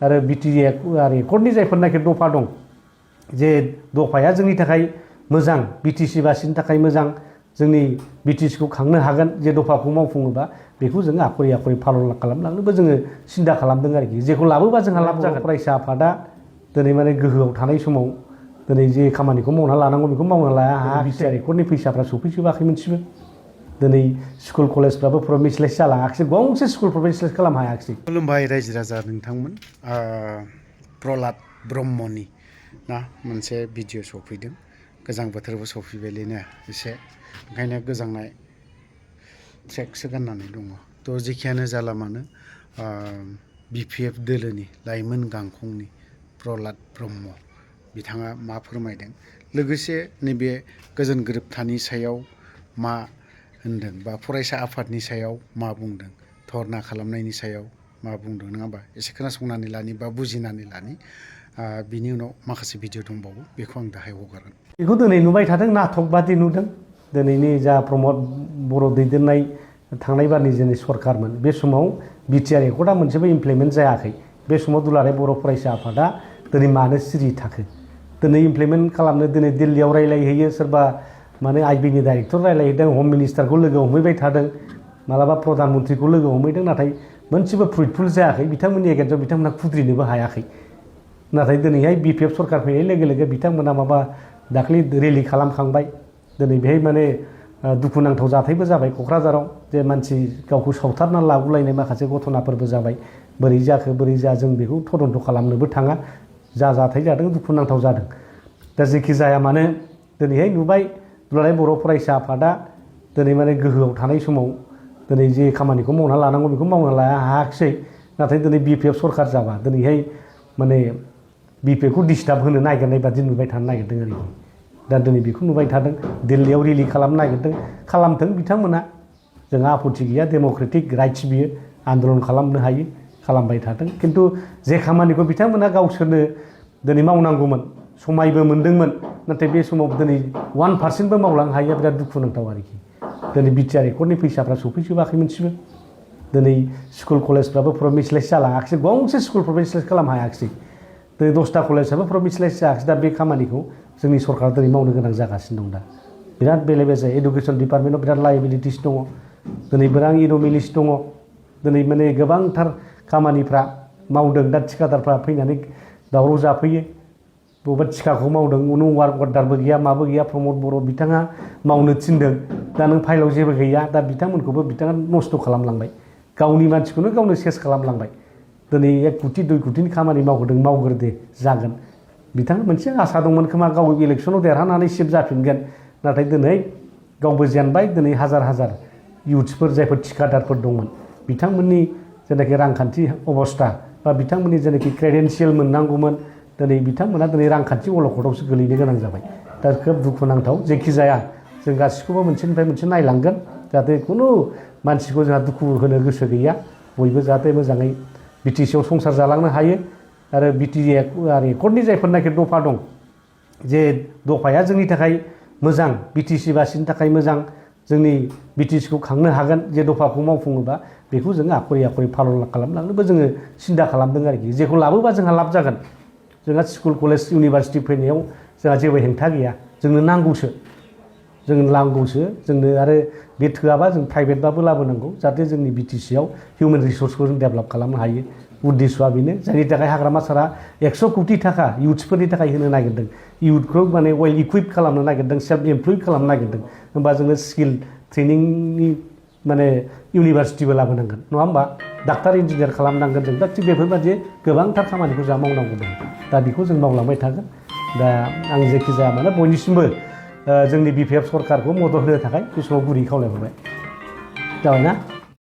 आरो एकर्डनि जायफोरनाखि दफा दं जे दफाया जोंनि थाखाय मोजां बिटिसि बासिनि थाखाय मोजां जोंनि बिटिसिखौ खांनो हागोन जे दफाखौ मावफुङोबा बेखौ जोङो आखरि आखरि फालन खालामलांनोबो जोङो सिन्था खालामदों आरोखि जेखौ लाबोबा जोंहा लाब जागोन फरायसा आफादा दिनै माने गोहोआव थानाय समाव दिनै जे खामानिखौ मावना लानांगौ बेखौ मावना लाया हायाखिसै एकर्डनि फैसाफ्रा सफैजोबाखै मोनसेबो दिनै स्कुल कलेजफ्राबो प्रभिन्सियेलाइज जालाङाखिसै गंसे स्कुल प्रभिन्सियेलाइज खालामनो हायाखिसै। खुलुमबाय रायजो राजा नोंथांमोन प्रहलाद ब्रह्मनि ना मोनसे भिडिअ सफैदों गोजां बोथोरबो सफैबायलायनो एसे ओंखायनो गोजांनाय ट्रेकसो गाननानै दङ थ' जेखियानो जाला मानो BPF दोलोनि लाइमोन गांखंनि प्रहलाद ब्रह्म बिथाङा मा फोरमायदों लोगोसे नैबे गोजोन गोरोबथानि सायाव मा होनदों बा फरायसा आफादनि सायाव मा बुंदों धरना खालामनायनि सायाव मा बुंदों नङा होमबा एसे खोनासंनानै लानि बा बुजिनानै लानि बिनि उनाव माखासे भिडिअ दंबावो बेखौ आं दाहाय हगारगोन। बेखौ दिनै नुबाय थादों नाटक बादि नुदों दिनैनि जा प्रमद बर' दैदेननाय थांनाय बारनि जोंनि सरकारमोन बे समाव बिटिआर एकर्डआ मोनसेबो इमप्लिमेन्ट जायाखै बे समाव दुलाराय बर' फरायसा आफादा दिनै मानो सिरि थाखो दिनै इमप्लिमेन्ट खालामनो दिनै दिल्लीयाव रायलायहैयो सोरबा माने आइबिनि डाइरेक्टर रायलायहैदों हम मिनिस्टारखौ लोगो हमहैबाय थादों मालाबा प्रधान मन्त्रिखौ लोगो हमहैदों नाथाय मोनसेबो फ्रुइटफुल जायाखै बिथांमोननि एगेन्स्टआव बिथांमोना खुद्रिनोबो हायाखै नाथाय दिनैहाय BPF सरकार फैनाय लोगो लोगो बिथांमोना माबा दाख्लै रेलि खालामखांबाय दिनै बेहाय माने दुखुनांथाव जाथायबो जाबाय क'क्राझाराव जे मानसि गावखौ सावथारना लाबोलायनाय माखासे घटनाफोरबो जाबाय बोरै जाखो बोरै जा जों बेखौ तदन्त खालामनोबो थाङा जा जाथाय जादों दुखुनांथाव जादों दा जेखि जाया मानो दिनैहाय नुबाय दुलाराय बर' फरायसा आफादा दिनै माने गोहोआव थानाय समाव दिनै जे खामानिखौ मावना लानांगौ बेखौ मावना लाया हायाखिसै नाथाय दिनै BPF सरकार जाबा दिनैहाय माने BPFखौ डिस्टार्ब होनो नागिरनाय बादि नुबाय थानो नागिरदों आरोखि दा दिनै बेखौ नुबाय थादों दिल्लीयाव रेलि खालामनो नागिरदों खालामथों बिथांमोना जोंहा आपत्ति गैया डेम'क्रेटिक राइट्स बियो आन्दलन खालामनो हायो खालामबाय थादों खिन्थु जे खामानिखौ बिथांमोना गावसोरनो दिनै मावनांगौमोन समायबो मोन्दोंमोन नाथाय बे समाव दिनै 1%बो मावलांनो हायिया बिराद दुखुनांथाव आरोखि दिनै बिटिआर एकर्डनि फैसाफ्रा सफैजोबाखै मोनसेबो दिनै स्कुल कलेजफ्राबो प्रभिन्सियेलाइज जालाङाखिसै गंसे स्कुल प्रभिन्सियेलाइज खालामनो हायाखिसै दिनै 10टा कलेजआबो प्रभिन्सियेलाइज जायाखिसै दा बे खामानिखौ जोंनि सरकारा दिनै मावनो गोनां जागासिनो दं दा बिराद बेले बेजे एडुकेसन डिपार्टमेन्टआव बिराद लायबिलिटिस दङ दिनै बिराद एन'मेलिस दङ दिनै माने गोबांथार खामानिफ्रा मावदों दा थिखादारफ्रा फैनानै दावराव जाफैयो बबेबा थिखाखौ मावदों उनाव वार्क अर्डारबो गैया माबो गैया प्रमद बर' बिथाङा मावनो थिनदों दा नों फाइलाव जेबो गैया दा बिथांमोनखौबो बिथाङा नस्थ' खालामलांबाय गावनि मानसिखौनो गावनो सेस खालामलांबाय दिनै 1 कोटि 2 कोटिनि खामानि मावग्रोदों मावग्रोदो जागोन बिथाङा मोनसे आसा दंमोन खोमा गाव इलेक्सनाव देरहानानै सिफ जाफिनगोन नाथाय दिनै गावबो जेनबाय दिनै हाजार हाजार इउथ्सफोर जायफोर थिखादारफोर दंमोन बिथांमोननि जेनाखि रांखान्थि अबस्था बा बिथांमोननि जेनाखि क्रेडेन्सियेल मोननांगौमोन दिनै बिथांमोना दिनै रांखान्थि अलखदावसो गोलैनो गोनां जाबाय दा खोब दुखुनांथाव जेखि जाया जों गासिखौबो मोनसेनिफ्राय मोनसे नायलांगोन जाहाथे खुनु मानसिखौ जोंहा दुखु होनो गोसो गैया बयबो जाहाथे मोजाङै बिटिसिआव संसार जालांनो हायो आरो बिटिआर एकर्डनि जायफोरनाखि दफा दं जे दफाया जोंनि थाखाय मोजां बिटिसि बासिनि थाखाय मोजां जोंनि बिटिसिखौ खांनो हागोन जे दफाखौ मावफुङोबा बेखौ जोङो आखरि आखरि फालन खालामलांनोबो जोङो सिन्था खालामदों आरोखि जेखौ लाबोबा जोंहा लाब जागोन जोंहा स्कुल कलेज इउनिभारसिटि फैनायाव जोंहा जेबो हेंथा गैया जोंनो नांगौसो जोंनो आरो बे थोआबा जों प्राइभेटबाबो लाबोनांगौ जाहाथे जोंनि बिटिसिआव हिउमेन रिसर्सखौ जों डेभेलप खालामनो हायो उद्देश्यआ बेनो जायनि थाखाय हाग्रामा सारा 100 कोटि थाखा इउथ्सफोरनि थाखाय होनो नागिरदों इउथखौ माने वेल इकुइप खालामनो नागिरदों सेल्फ एमप्लयड खालामनो नागिरदों होमबा जोङो स्किल ट्रेनिंनि माने इउनिभारसिटिबो लाबोनांगोन नङा होमबा डाक्टार इन्जिनियार खालामनांगोन जों दा थिग बेफोरबायदि गोबांथार खामानिखौ जोंहा मावनांगौ दं दा बेखौ जों मावलांबाय थागोन दा आं जेखि जाया माने बयनिसिमबो जोंनि BPF सरकारखौ मदद होनो थाखाय बे समाव गुरै खावलायहरबाय जाबाय ना।